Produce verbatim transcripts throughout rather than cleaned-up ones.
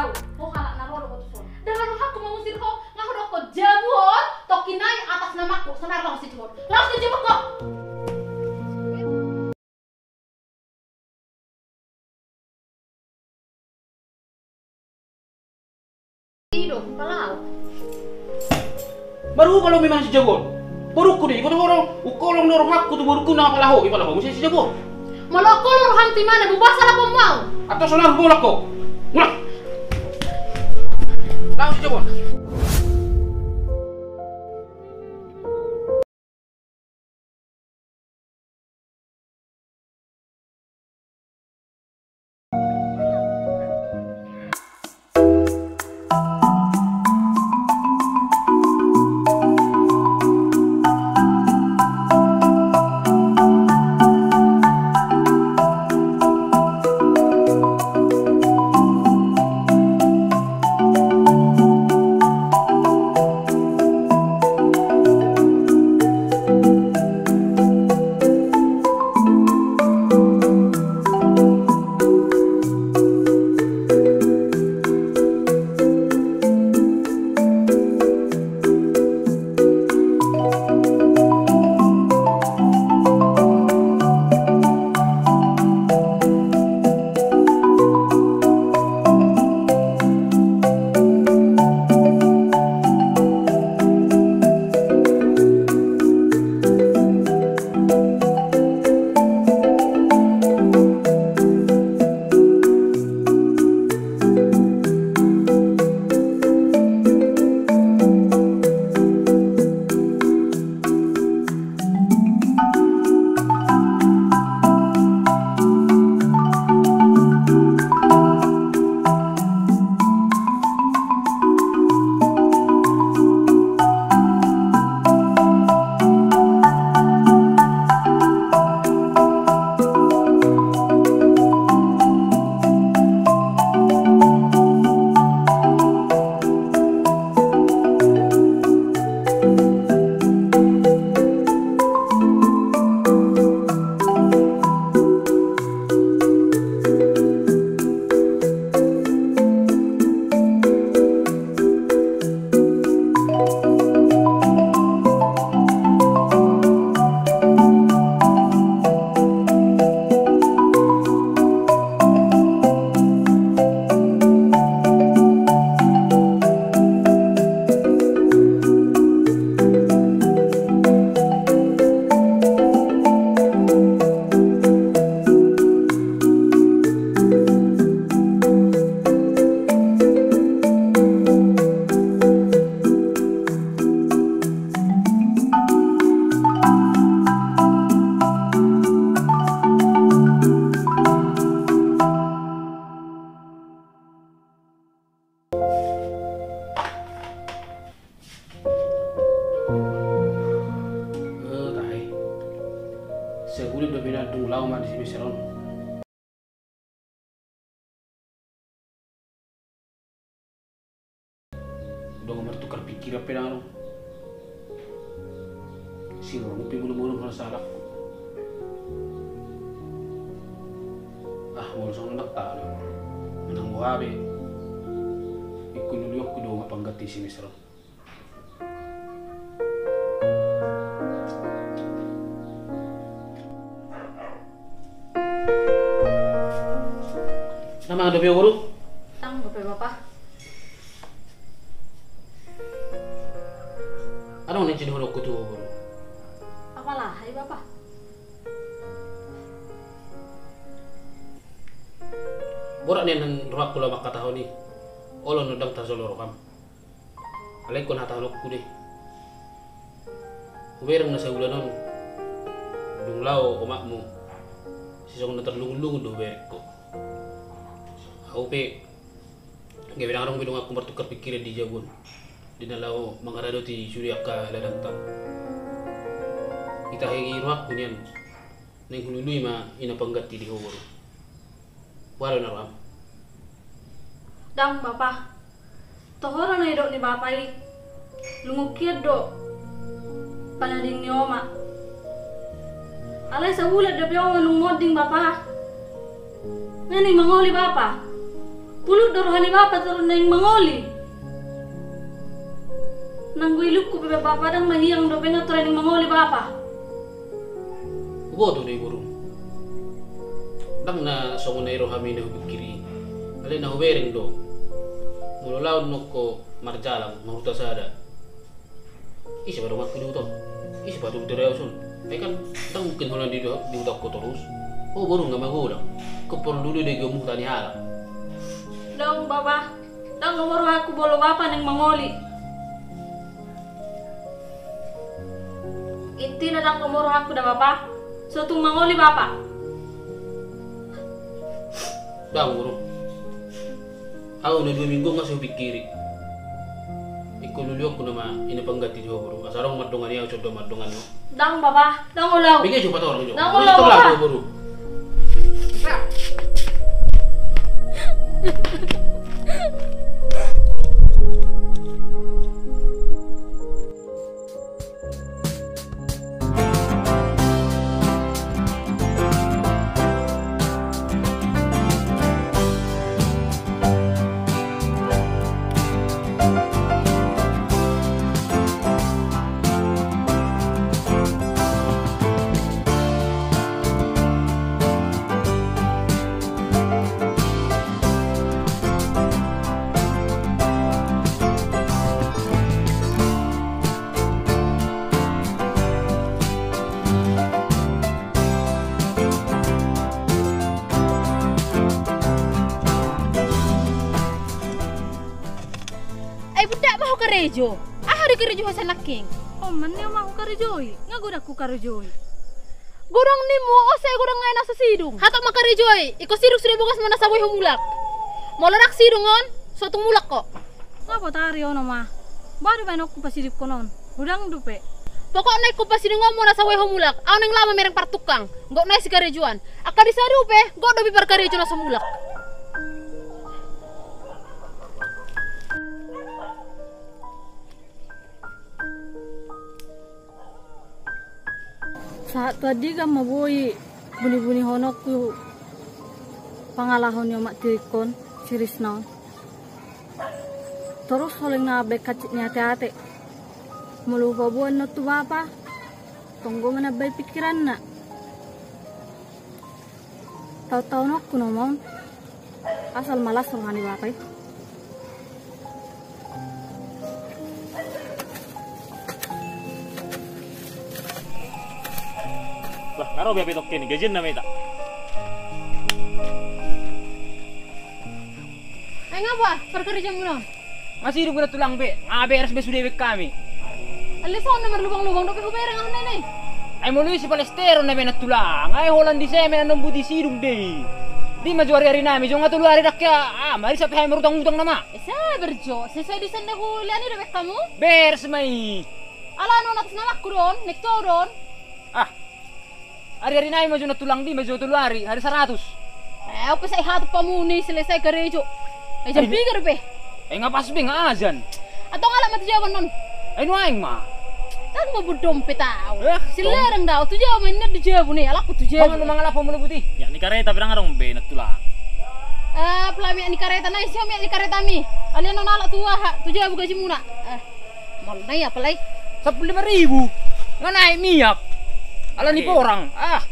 Ho halak na ro do ho tuson. Ndang adong rohangku mangusir ho, nga hudokkon jabu on, tongkin nai atas namaku, sonari laos situ ho. Laos tu jabu ho. I do, palaho. Baru palaho memang si jabu on. Borungku do i, boto boru. Ungkolong do rohangku tu borungku na palaho, i palaho muse si jabu on. Molo ungkolong roham tu imana, bubar salaponmu au. Antong sonari hubolak ho. Mulak. Laho si jabu on. Eh, tahe. Sabulan do pe na dung lao ma di si meser on. Dung martukar pikiran pe ndang adong. Sirong pe mulu-mulu marsalah. Ah, molo songon ndang tahu. Menang boha be. Ingkon luluanku do ma pangganti si meser on. Ndang mangan dope, Guru? Ndang dope, Bapa. Adong na nidokhononku tu ho, Guru. Apala i, Bapa? Borat nian rohangku laho mangkatahon i. Olo na ndang tarjolo roham. Alai ingkon hatahononku do i. Hubereng na sabulan on dung lao omakmu, sai songon na tarlungun-lungun do hubereng ho. Ahu pe gabe ndang adong be donganku martukar pikiran di jabu on, di na lao mangaradoti sude angka ladangta. Tahe i rohangku nian, naeng hulului ma ina pangganti di ho, Guru. Boha do na roham? Ndang, Bapa. Toho do na nidok ni Bapa i. Lungun hian do panading ni omak. Alai sabulan dope omak nunga monding, Bapa. Nga naeng mangoli, Bapa. Pulut do roha ni bapa tu naeng mangoli. Nanggo ilungku pe bapa ndang na hiang dope na tu naeng mangoli bapa. Huboto do i boru. Ndang na songon na i rohami na hupikiri. Alai na hubereng do. Molo laon nongko marjalang, marhata sada. Ise padomanku di huta on? Ise patuluhon di huta on? Ai kan ndang mungkin holan di, di hutangku torus. O boru, nga magodang. Ingkon porlu do dagingmu huta ni halak. Ndang bapa, ndang lomo rohangku molo bapa naeng mangoli. Intina ndang lomo rohangku da bapa, so tung mangoli bapa. Ndang boru. Au na dua minggu nga so hupikiri. Ingkon luluanku nama i na pangganti di ho boru. Asa adong mandongani au, so adong mandongani ho. Ndang bapa, ndang olo au. Bege jo patorang jo. Ndang olo au bapa. Boru. Ai bunda, ma ho karejo? Aha do karejo ho sanangkin? Oman ni ma ho karejoi, nga godang hukarejoi. Godang nimu, ose godang ngai na so sidung. Hatop ma karejoi, ingkon sidung sude bogasmu na so boi ho mulak. Molo ndang sidung on, so tung mulak ho. Nga botari on ma. Baru baen on hupasidungkon on. Godang dope. Pokokna ingkon pasidungkonmu na so boi ho mulak. Au naeng laho mamereng partungkang. Gok na i sikarejoan. Angka disi dope, gok dope parkarejo na so mulak. Sahat tu andigan ma boi bunibunihononku pangalaho ni omak tingkon si Risna on. Torus holan na baen hansit ni ateate. Molo hupaboan on tu bapa, tong do manambai pikiranna. Taontaononku nama on. Asal malas roha ni bapa i. Bah, nga ro be hape tongkin i, gajian nama hita. Ai nga bapa parkarejoanmuna on? Nga sidung be na tulang be, nga beres be sude be hami. Alai songon na marlubang-lubang dope hubereng aha na i. Ai molo i sipalesteron na be na tulang, ai holan di semen annon boti sidung do i. Di ma jo ari-ari nami, jo nga tolu ari dang hea, ah, marisa pe hami marutang-utang nama. Eh, sabar jo, sesuai desain na hulean i dope hamu? Beres ma i. Ala non atas namaku do on, naeng tu au do on. Ah. Ari-ari nai ma jo na tulang, di ma jo tolu ari, hari saratus. Eh, au pe sai hatup hamu ni selesai karejo. Eh, jam piga dope? Eh, nga pas be, nga ajan. Antong alap ma tu jabu annon. Ai nuaeng ma. Ndang ma bondon pe tau. Eh, silereng do au tu jabu, inna di jabu ni, alapku tu jabu. Mangalap hamu na boti. Minyak ni kareta pe ndang adong be na tulang. Eh, pala minyak ni kareta, na ise minyak ni karetami? Alai annon alap tu aha, tu jabu gajimuna. Eh. Molo na i apala i? Sampulu lima ribu. Nga naek minyak. Ala ni porang. Ah.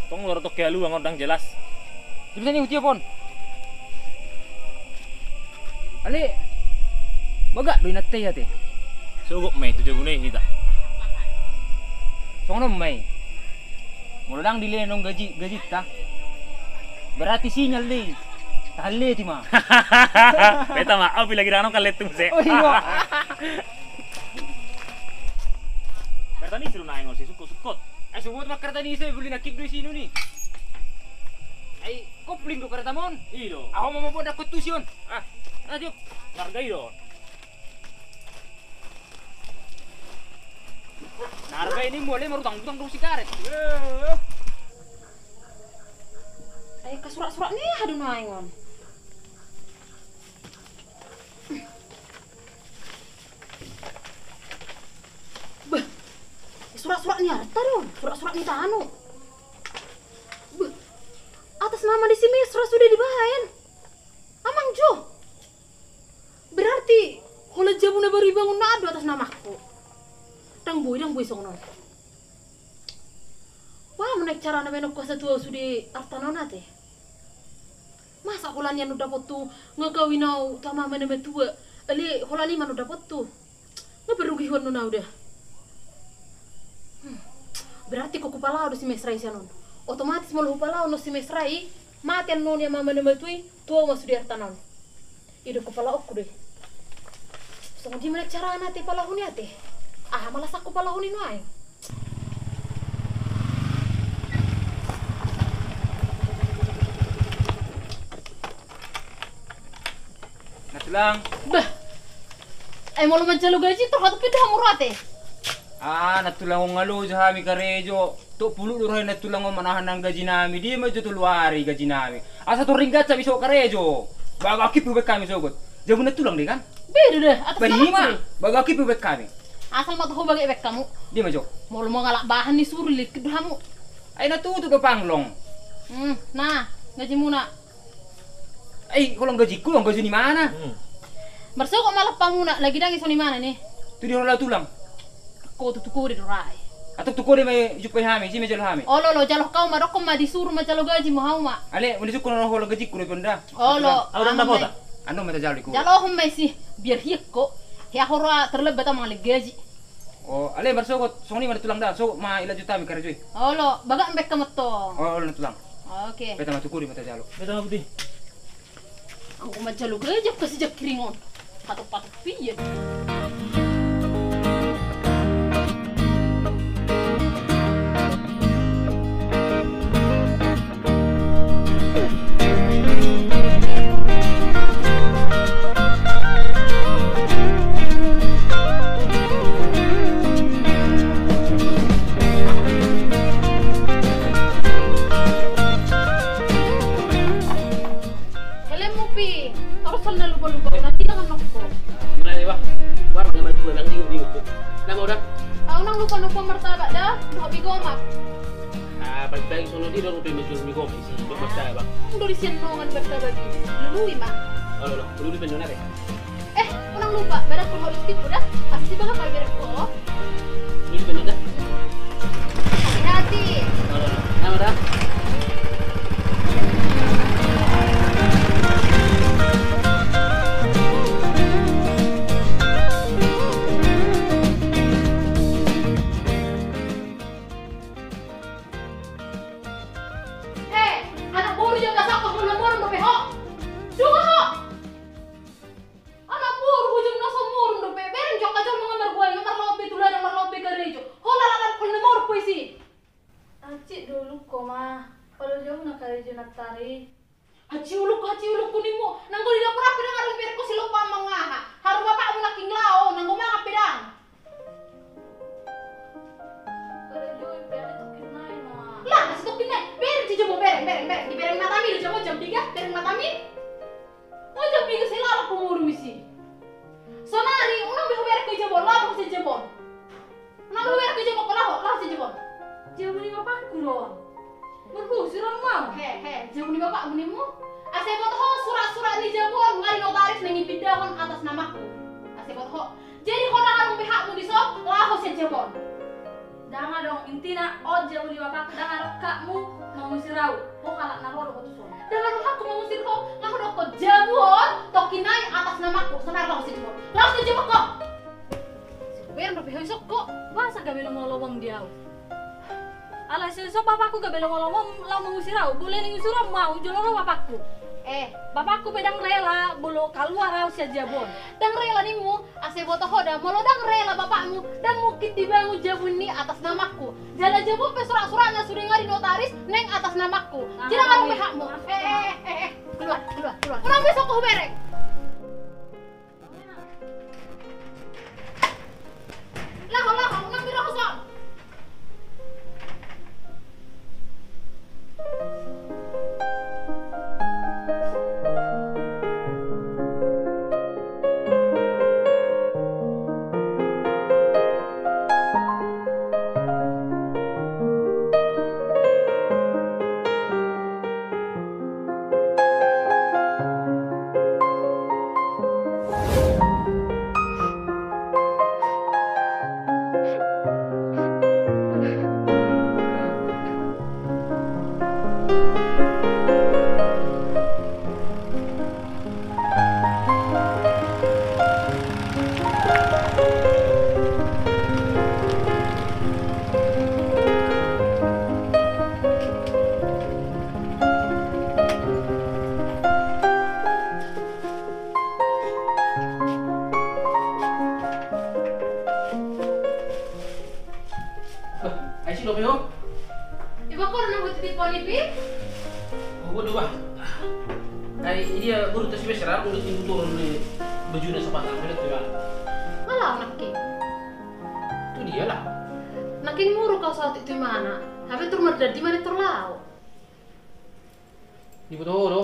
Tong lorot oke alu angon ndang jelas. Di bisa ni hutiop on. Ale. Bagak do inanta i ate. Sogok ma i tu jabu nai hita. Songon on ma i. Molo ndang dilehon gaji, gajinta, berarti sinyal do i. Tahalleti ma. Beta ma, au pe lagi ndang on kalletu muse. Oh, iya. Kareta ni ise do naeng on, si sukot-sukot. Ai so buat ma kareta ni ise, boli na kik do isi nuni. Ai kopling do kareta mon. Ido. Aho ma mabon dakot tusi on. Ah, ayo. Harga ido. Na harga ini mulai marutang-utang dong sigaret. Eh. Ai kasurak-surak ni aha do naeng on. Beh. Surak-surak ni arta do, surak-surak ni tano. Beh. Atas nama disi Mesra sude dibaen. Amang jo. Berarti holan jabu na baru ibangun na an do atas namaku. Ndang boi, ndang boi songon on. Boha ma naeng carana baenonku asa tu au sude artana on ate? Masa holan i annon dapothu, nga kawin au tu amang na matua, alai holan i ma annon dapothu? Nga parrugihon annon au da. Hmm. Berarti ingkon hupalao do si Mesra i sian on. Otomatis molo hupalao annon si Mesra i, mate annon i amang na matua i, tu au ma sude artana on. I do ingkon palaonku do i. Songon dia ma naeng carana ate palaohon i ate? Aha ma lasangku palaohon i nuaeng? Nantulang. Bah. Ai molo manjalo gaji tor hatupi do hamu ro ate? Ah, nantulang, on nga loja hami karejo. Tolu pulu do roha i nantulang on manahan nang gajinami. Dia ma jo tolu ari gajinami. Asa tor ringgas hami so karejo. Bagak i pe hubaen hami sogot. Jabu nantulang do i kan? Beda da, atas namaku do i. Bagak i pe hubaen hami. Asal ma tu ho bagak ibaen hamu. Dia ma jo. Molo mangalap bahan ni suru likkit do hamu. Ai na tutu do panglong. Hmm, na, gajimuna. Ai, holan gajingku, holan gaji ni imana. Hmm. Marsogot ma lampamuna, lagi ndang i songon imana ni. Tu dia holan tulang. Ho tu, tu kode do ra i. Antong tu kode ma i jumpai hami, si ma jalo hami. Olo, olo, jalo ho ma, dokkon ma disuru manjalo gaji ma hamu ma. Ale, mending sungkun holan gajingku do i pe on da. Olo, au ndang dapotan. Annon ma tajalo i ho. Jalo ho ma i si, biar hian ho. Hea ho ra terlambat au mangalap gaji. O, ale marsogot, songon i ma nantulang da, sogot ma ilanjut hami karejo i. Olo, bagak baen hamu antong. O, olo nantulang. Oke. Beta ma tu kode ma tajalo. Beta ma buti. Anggo manjalo gaji angka si jangkiring on. Patok-patok pian. Helmmu pe, torus na lupa-lupa, nanti tangan nokko. Mulai wah, wah, nama dua nang di, di, di. Nama udah? Au nang lupa-lupa martabak da, dohot mie gomak. Ah, pagi-pagi sono di do rupe menjual mie gomak isi, martabak. Ndori sian nongan martabak i. Lului ma. Olo, olo, lului pe nona deh. Eh, unang lupa, barang ko modus tipu dah. Pasti bakal pamer ko. Ini bener dah. Hati-hati. Olo, olo. Nama dah? He, anak boru jo, asa ho molo murung dope ho. Dungo ho. Anak boru ho jo, asa murung dope. Bereng jo angka jolma nga marbual, nga marlaon be tu ladang, marlaon be karejo. Ho lalalan ho na murung ho isi. Hansit do ulungku ma, pala jolo na karejo nantoari. Hansit ulungku, hansit ulungku nimmu. Nanggo di dapur pe ndang adong ibereng ho silompa mangaha. Haru bapakmu nangkin laho, nanggo mangan pe ndang. Karejo i pe ale tongkin nai ma. Lah, asi tongkin nai. Bereng si jabu, bereng, bereng, bereng. Dibereng matami do jabu, jam piga, bereng matami. Nga jam piga sai lalap ho murung isi. Sonari unang be hubereng ho i jabu on, laho ho sian jabu on. Unang be hubereng ho i jabu on, laho, laho sian jabu on. Jabu ni bapakku do. Marhusir au ma. He, he, jabu ni bapakmu nimmu. Asa boto ho surat-surat ni jabu on nga di notaris naeng ipindahon atas namaku. Asa boto ho. Jadi ho ndang adong be hakmu dison, laho sian jabu on. Ndang adong, intina on jabu ni bapakku, ndang adong hakmu mangusir au. Ho halak na ro do ho tuson. Ndang adong hakku mangusir ho, nga hudokkon jabu on tongkin nai atas namaku, sonari laho sian jabu on. Laho sian jabu on ho. Sibereng dope ho ison ho. Boasa gabe na molo wang di au? Alai so, so bapakku gabe na molo wang laho mangusir au, boi leleng usur au ma au jolo ro bapakku. Eh, bapakku pe ndang rela molo kaluar au sian jabu on. Ndang rela nimmu. Asa boto ho da, molo ndang rela bapakmu, ndang mungkin dibangun jabu ni atas namaku. Jala jabu on pe surat-suratna sude nga di notaris naeng atas namaku. Jadi ndang adong be hakmu. Eh, eh, eh, eh, eh. Keluar, keluar, keluar. Unang be ison ho hubereng. Laho, laho, unang be ro ho son. Iba, kau na buat di poni pi? Oh, bodo bah. Ai dia baru tas biasa rarung di timbu turun di baju na sapatu na belet di mana? Kalau nangkin. Tu dia lah. Nangkin muru kau saut itu mana? Hape tur mardadi mari tur lao. Diboto ho do,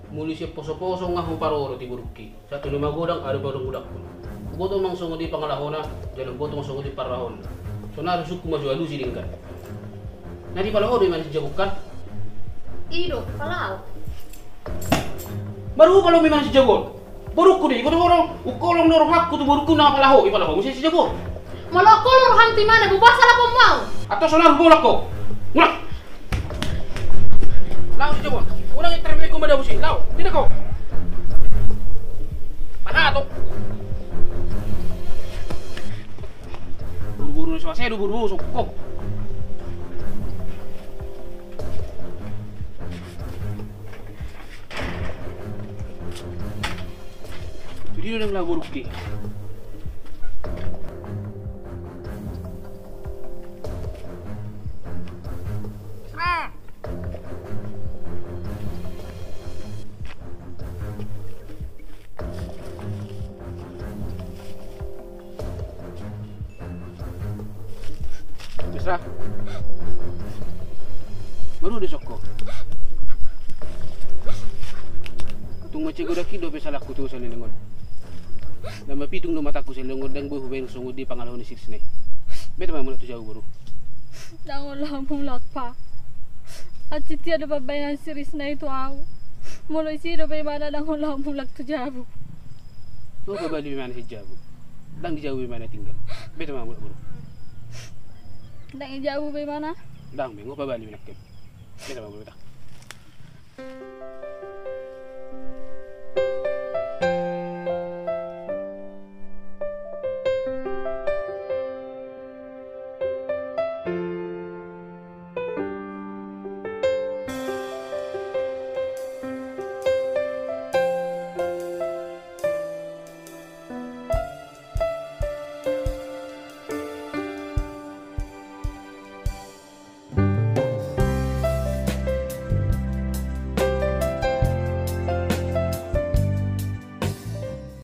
muli sian poso-poso nga huparorot i borungki. Sahat tu na magodang adong pe adong godang. Huboto ma songon dia pangalahona, jala huboto ma songon dia parlahona. Sonari sungkun ma jo alusi denggan. Na dipalaho do imana si jabu kan? I do, palaho. Baru palaho imana si jabu. Borungku do i, boto ho do. Ungkolong do rohangku tu borungku na palaho, i palaho muse si jabu. Molo ungkolong roham tu imana, boasa lapom mau. Atau sonari hubolak ho. Mulak. Lao si jabu on. Unang interview ku mada busi. Lao. Tidak ho. Mana tu? Buru-buru so ase do buru-buru sokko. Jadi udah ngelabur ki. Bisa. Marua do sokko. Tung mansai godang dope salangku tu saleleng on. Nama pitung do matangku saleleng on, ndang boi hubaen songon dia pangalaho ni si Risna i. Beta ma mulak tu jabu boru. Ndang olo mulak pa. Ansi tia do pambaenan si Risna i tu au. Molo isi dope imana ndang olo mulak tu jabu. Nga hupabali be imana sian jabu. Ndang di jabu be imana tinggal. Beta ma mulak boru. Ndang di jabu be imana. Ndang be, nga hupabali be nangkin. Beta ma mulak.